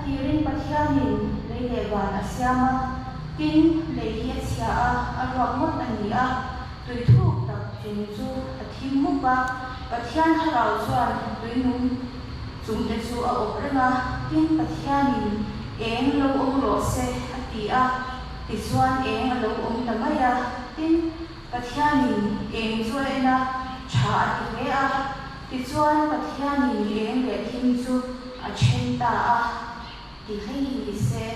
tirin Pathianin lei leh van a siam a, tin, lei hi a chhia a, a ruak ngawt a ni a. Tui thuk tak chung chu a thim mup a, Pathian thlarau chuan tui nung chungte chu a awp reng a, tin, Pathianin eng lo awm rawh se a ti a, tichuan eng a lo awm ta mai a, tin, Pathianin eng chu a en a, tha a ti hle a, tichuan Pathianin eng leh thim chu a then ta a, ti hlei ni se.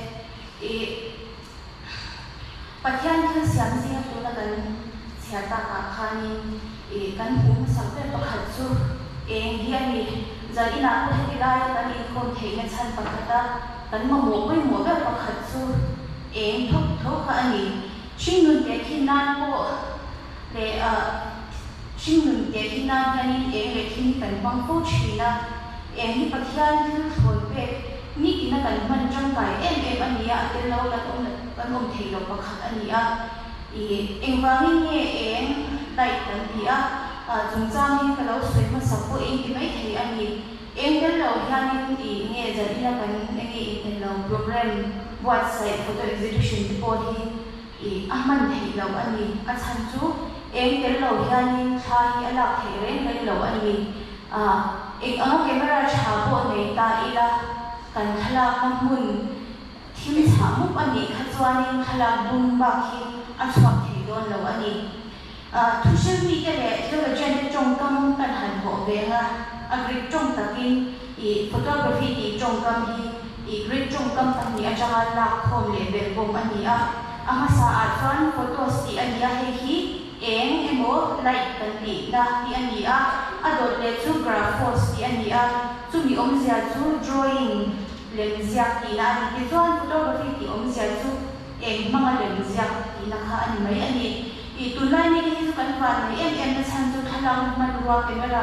Ih, Pathian thil siam zinga tuna kan chhiar takah khanin ih kan hmuh hmasak ber pakhat chu eng hi a ni. Zan inah pawh heti laia kan inkhawm theihna chhan pakhata kan mamawh pawimawh ber pakhat chu eng thawk tho kha a ni. Hringnun teh khin nan pawh leh hringnun teh khin nan hianin eng leh thim hi kan hmang fo thin a, eng hi Pathian thil thlawn pek nitina kan hman tangkai em em a ni a, a tel lo kan awm kan awm thei lo pakhat a ni a. Ih engvangin nge eng light kan ti a, chungchang hi ka lo sawi hmasa pawhin ti mai thei a ni. Eng tel lo hianin ih nge zan ila kan enge inhnen lo program buatsaih photo exhibition te pawh hi ih a hman theih loh a ni. A chhan chu eng tel lo hianin thla hi a lak theih reng reng lo a ni. Ah eng anga camera tha pawh nei ta ila kan thlalakna hmun thim chhah mup a nih kha chuanin thlalak dum bak hi a chhuak thei dawn lo a ni. Thuhrilmite leh theologian te tawngkam kan han hawh ve ang a, a Greek tawng takin ih photography tih tawngkam hi ih Greek tawngkam pahnih atanga lak khawm leh belhbawm a ni a. A hmasa ah chuan photos tih a ni a, hei hi eng emaw light kan tihna hi a ni a, a dawt leh chu graphos tih a ni a, chumi awmzia chu drawing lemziak tihna a ni. Tichuan photography tih awmzia chu Eng hmanga lem ziak tihna kha a ni mai a ni. Ih, tunlai mite hi chu kan van nei em em na chhan chu thlalak hmanrua camera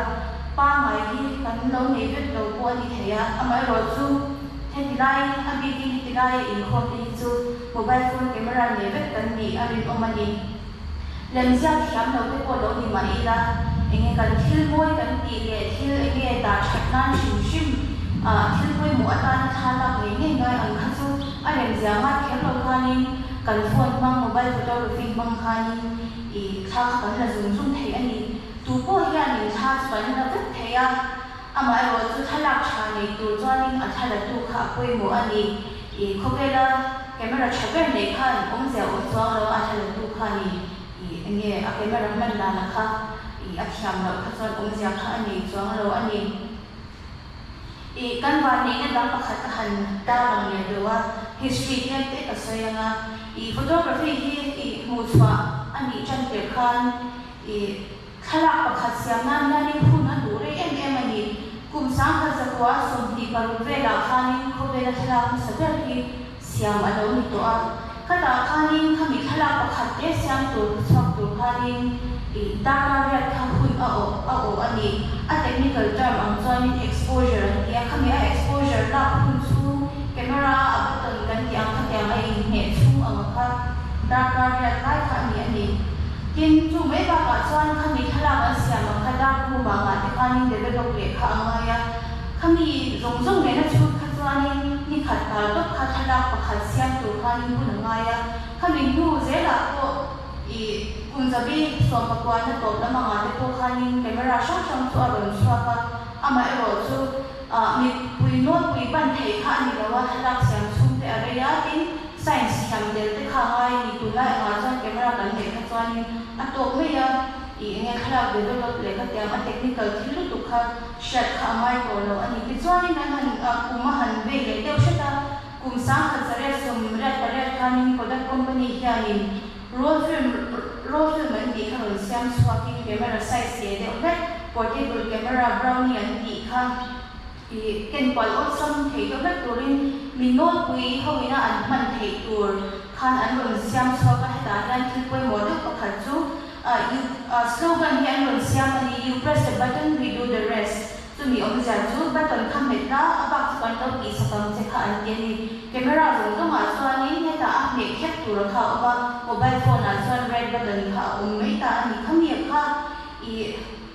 pangngai hi kan lo nei vek lo pawh a ni thei a, amaherawhchu heti lai a bikin heti laia inkhawm te hi chu mobile phone camera nei vek kan nih a rinawm a ni. Lem ziak thiam lo te pawh lo ni mah ila, enge kan thil mawi kan tih leh thil enge dah that nan hrim hrim ah thil pawimawh atana thla lak ngei ngei ngai ang kha chu a rem zia ngai kher lo khanin kan phone hmang mobile photography hmang khanin ih thla kha kan la zung zung thei a ni. Tu pawh hianin thla chu kan la vek thei a, amaherawhchu thlalak tha nei tur chuanin a thla latu kha a pawimawh a ni. Ih khawvela camera tha ber neih khan awmzia awm chuang lo a thlalatu khan ih ih enge a camera hman dana kha ih a thiam loh kha chuan awmzia kha a nei chuang lo a ni. Ih kan vanneihna dang pakhat ka han tarlang leh deuh a, history tlem te ka sawi ang a, ih photography hi ih hmuhchhuah a nih tan tirh khan ih Thlalak pakhat siam nan hianin hun a duh rei em em a ni. Kum 1926 velah khanin khawvela thlalak hmasa ber hi siam a lo ni tawh a. Khatah khanin khami thlalak pakhat te siam tur chhuak tur khanin ih darkar riat kha hun a awh a awh a ni. A technical term ang chuanin exposure an ti a, khami a exposure lak hun chhung camera a a button kan tih ang khatiang a inhneh chhung ang kha darkar riat lai kha a ni a ni. Tin, chu mai bakah chuan khami thlalak an siam ang kha dark room ah ngah te khanin develop leh kha a ngai a, khami zawng zawng nena chhut kha chuanin ni khat tal tawp kha thlalak pakhat siam tur khanin hun a ngai a, khami hnu zelah pawh ih kum zabi sawmpakuana tawp lam angah te pawh khanin camera hrang hrang chu a rawn chhuak a, amaherawh chu ah mipui nawlpui ban theih kha a ni lo a, thlalak siam chhung te a rei a, tin, Science thiam tel te kha ngai a ni, tunlai angah chuan camera kan neih kha chuanin a tawk mai a, ih enge thlalak develop leh kha tiang a technical thil lutuk kha hriat kha a ngai tawh lo a ni. Tichuanin an han kum a han vei leh deuh hret a, kum 1988 khanin Kodak company hianin roll film roll film an tih kha rawn siam chhuakin camera size leh deuh hlek portable camera brownie an tih kha I ken kual awlsam thei deuh vek turin mi nawlpui ho ina an hman theih tur khan an rawn siam chhuak a, hetah hian thil pawimawh deuh pakhat chu you slogan hi an rawn siam a ni, You press the button, we do the rest. Chumi awmzia chu button kha hmet la, a bak chu kan lo tihsak ang che kha an ti a ni. Camera zawng zawngah chuanin hetah a hmeh khep tur kha a awm a, mobile phone ah chuan red button kha a awm mai ta a ni. Khami kha i.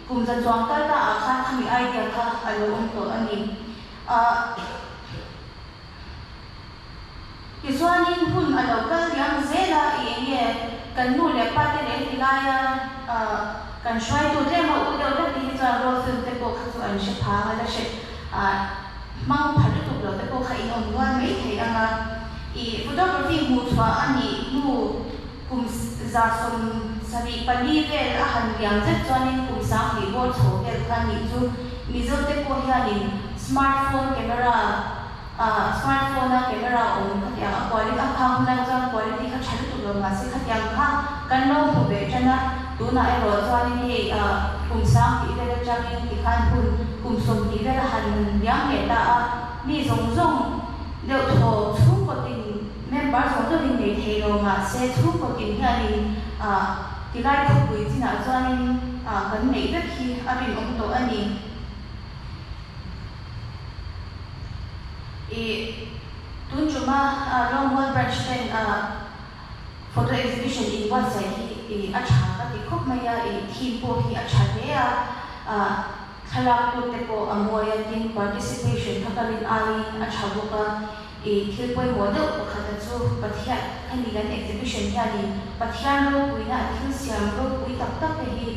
Kum za chuang kal ta ah khan khami idea kha a lo awm tawh a ni. Ahh. Tichuanin hun a lo kal liam zel a, i eng nge kan nu leh pa te leh heti laia kan hruaitu tlem a u deuh hlek te hi chuan roll film te pawh kha chu an hre phang a, la hre hmang pha lutuk lo te pawh kha in awm nual mai thei ang a. I photography hmuh chhuah a nih hnu kum 74 vel a han liam zet chuanin kum 20 bawr chho vel kha nih chu Mizo te pawh hianin smartphone camera Smartphone a camera awm khatiang a quality a phak hunah chuan quality kha tha lutuk lo mahse khatiang kha kan lo hmu ve tan a, tunah erawh chuanin hei kum 20 vel atangin tikhan hun kum 20 vel a han liam leh ta a, mi zawng zawng deuh thaw chhungkaw tin member zawng zawngin nei thei lo mahse chhungkaw tin hianin tilai khawpui chinah chuanin kan neih vek hi a rinawm tawh a ni. I tun tuma Lawngmual Branch ten photo exhibition in buatsaih hi i a tha ka ti khawp mai a, i theme pawh hi a tha hle a, thlalak tu te pawh a mawi a, tin participation kha ka rin aiin a tha bawk a, i thil pawimawh deuh pakhat a chu Pathian hemi kan exhibition hianin Pathian ropuina a thil siam ropui tak tak te hi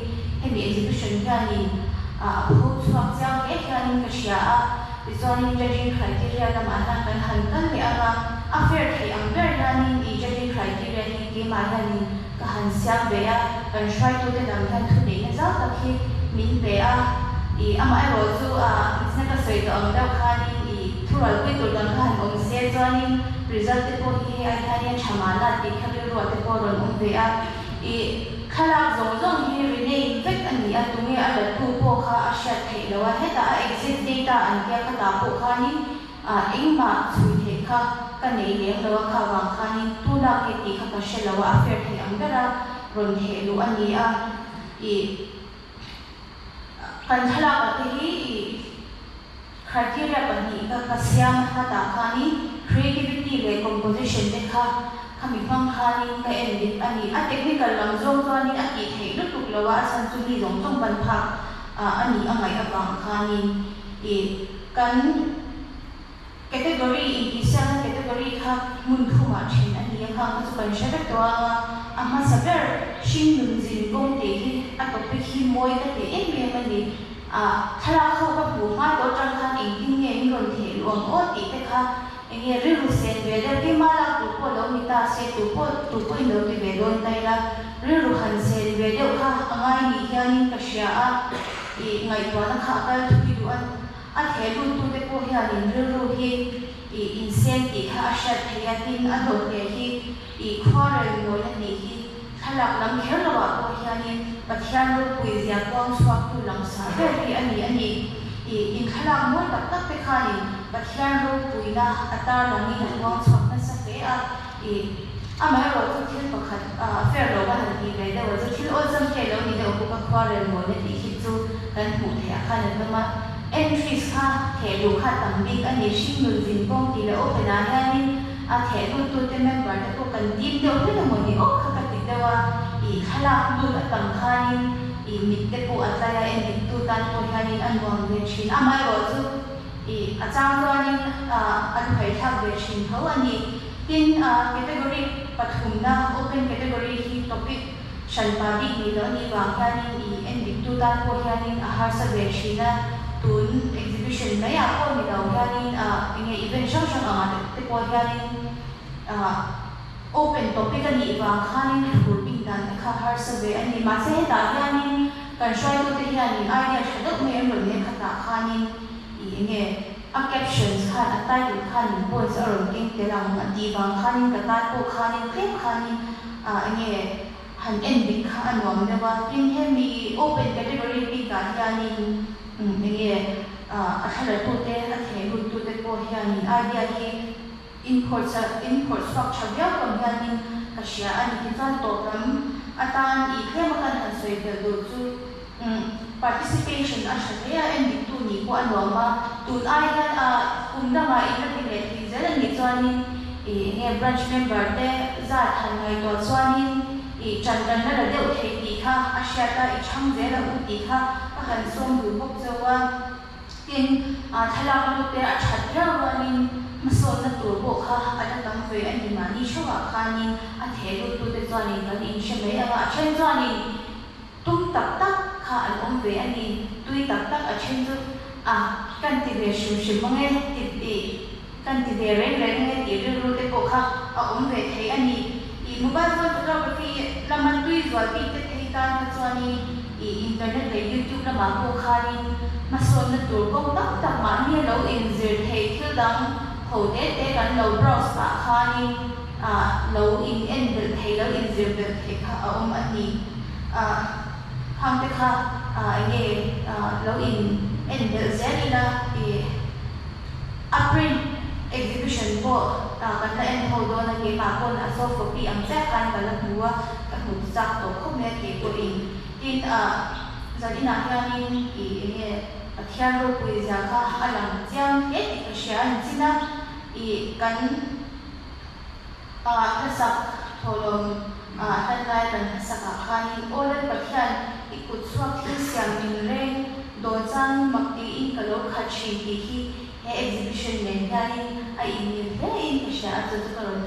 hemi exhibition hianin a pho chhuak chiang hle hianin ka hria a, tichuanin judging criteria lamah hian kan han kal leh ang a, a fair theih ang ber hianin i judging criteria hi keimah hianin ka han siam ve a, kan hruaitute lam hian thuneihna zau tak hi min pe a, i amaherawh chu a zina ka sawi tawh ang deuh khanin i thurualpui tur dang kha han awm se chuanin result te pawh hi hei ai hianin a tha mahna tih kha rilruah te pawh a rawn awm ve a, i thlalak zawng zawng hi rename vek a ni a, tunge a lattu pawh kha a hriat theih loh a, hetah a exact data an tia khatah pawh khanin Ah, engmah chhui theih kha ka nei lem lo a, kha vang khanin tu lak nge tih kha ka hre lo a, a fair thei ang ber a rawn theh luh a ni a. I kan thlalak ah te hi i criteria pahnih kha ka siam a, khatah khanin creativity leh composition te kha khami hmang khanin ka en dik a ni. A technical lam zawng chuanin a tih theih lutuk lo a, a chhan chu mi zawng zawng ban phak a nih a ngaih avang khanin i Kan category intihsiakna category kha hmun thumah then a ni a, khang kha chu kan hre vek tawh ang a, a hmasa ber hringnun zin kawng tih hi a topic hi mawi ka ti em em a ni. Ah, thlalak ho ka hmuh hma tawh atang khan engtin nge min rawn theh luh ang aw tih te kha eng nge rilru sen ve deuh keimah lak tur pawh lo ni ta se tu pawh tu pawhin lo ti ve dawn ta ila rilru han sen ve deuh kha a ngai nih hianin ka hria a. I ngaihtuahna kha a kal thui duh a, a theh luttute pawh hianin rilru hi i insem tih kha a hriat theih a, tin a dawt leh hi i khuarel nawina tih hi thlalak lam kher lovah pawh hianin Pathian ropui zia kuang chhuaktu langsar ber hi a ni a ni. I inthlalak mawi tak tak te khanin Pathian ropuina a tarlangin a kuang chhuak nasa hle a, I amaherawh chu thil pakhat fair lo ka han tih ve deuh a chu thil awlsam te lo ni deuh bawk a khuarel mawina tih hi chu kan hmuh theih ah khan an awm a, entries kha theh luh kha tam bik a ni, hringnun zin kawng tih leh open ah hianin a theh lut tute member te pawh kan tim deuh hlek emaw ni aw kha ka ti deuh a, i thlalak lut a tam khanin i mit te pawh a tlai a endik tu tan pawh hianin a nuam ve thin, amaherawh chu i a chang chuanin a luhaithlak ve thin tho a ni. Tin, category pathumna, open category, hi topic hranpa bik nih loh a nih vang hianin i en diktu tan pawh hianin a harsa ve thin a, tun exhibition maiah pawh ni lo hianin eng nge event hrang hrang angah te pawh hianin open topic a nih vang khanin thlur bik dan te kha harsa ve a ni. Mahse hetah hianin kan hruaitute hianin idea tha deuh mai an rawn nei khatah khanin i eng nge A captions khan a title khanin points a rawn keng tel ang a tih vang khanin ka tan pawh khanin tlem khanin ah enge han en dik kha a nuam deuh a, tin hemi open category bikah hianin enge a thlalatute a thehluttute pawh hianin idea hi inphawrh inphawrh chhuak tha viau ang hianin ka hria a ni. Tichuan tawp lam atan i tlem a kan han sawi belh duh chu. Participation a tha hle a, endiktu nih pawh a nuam a, tun ai hian a kum dangah in la ti leh thei zel a nih chuanin ih enge branch member te zat han ngaihtuah chuanin ih tan kan la la deuh thei tih kha a hriat a, i chhang zel ang u tih kha ka han sawm duh bawk chauh a. Tin, thlalak lute a that viau rualin hmasawnna tur pawh kha a la tam ve a ni. theuhah khanin a theh luttute chuanin kan inhre mai ang a, a then chuanin tum tak tak kha an awm ve a ni, tui tak tak a then chu a kan ti ve hrim hrim ang e ti tih kan ti ve reng reng ang e tih rilru te pawh kha a awm ve thei a ni. Ih mobile phone photography lama tui zual bik te phei tan kha chuanin ih internet leh youtube lamah pawh khanin hmasawnna tur kawng tam tak mahni a lo inzir theih thil dang ho te te kan lo browse pah khanin ah lo in en belh theih lo inzir belh theih kha a awm a ni. Ah khang te kha ah eng nge ah lo in en belh zel ila ih a print exhibition pawh ah kan la en ho dawn a keimah pawn a soft copy ang chiah khan ka la hmu a ka hmu chak tawh khawp mai a keipawhin tin ah zan inah hianin ih eng nge Pathian ropui zia kha a lang chiang hle tih ka hria a ni chin a ih kan Ah hlasak thawhlawm ah hlan lai kan hlasak ah khanin Aw Lal Pathian i kut chhuak thil siam inreng dawn changin mak tiin ka lo khat thin tih hi he exhibition nen hianin a inmil hle in ka hria a chu chu ka rawn.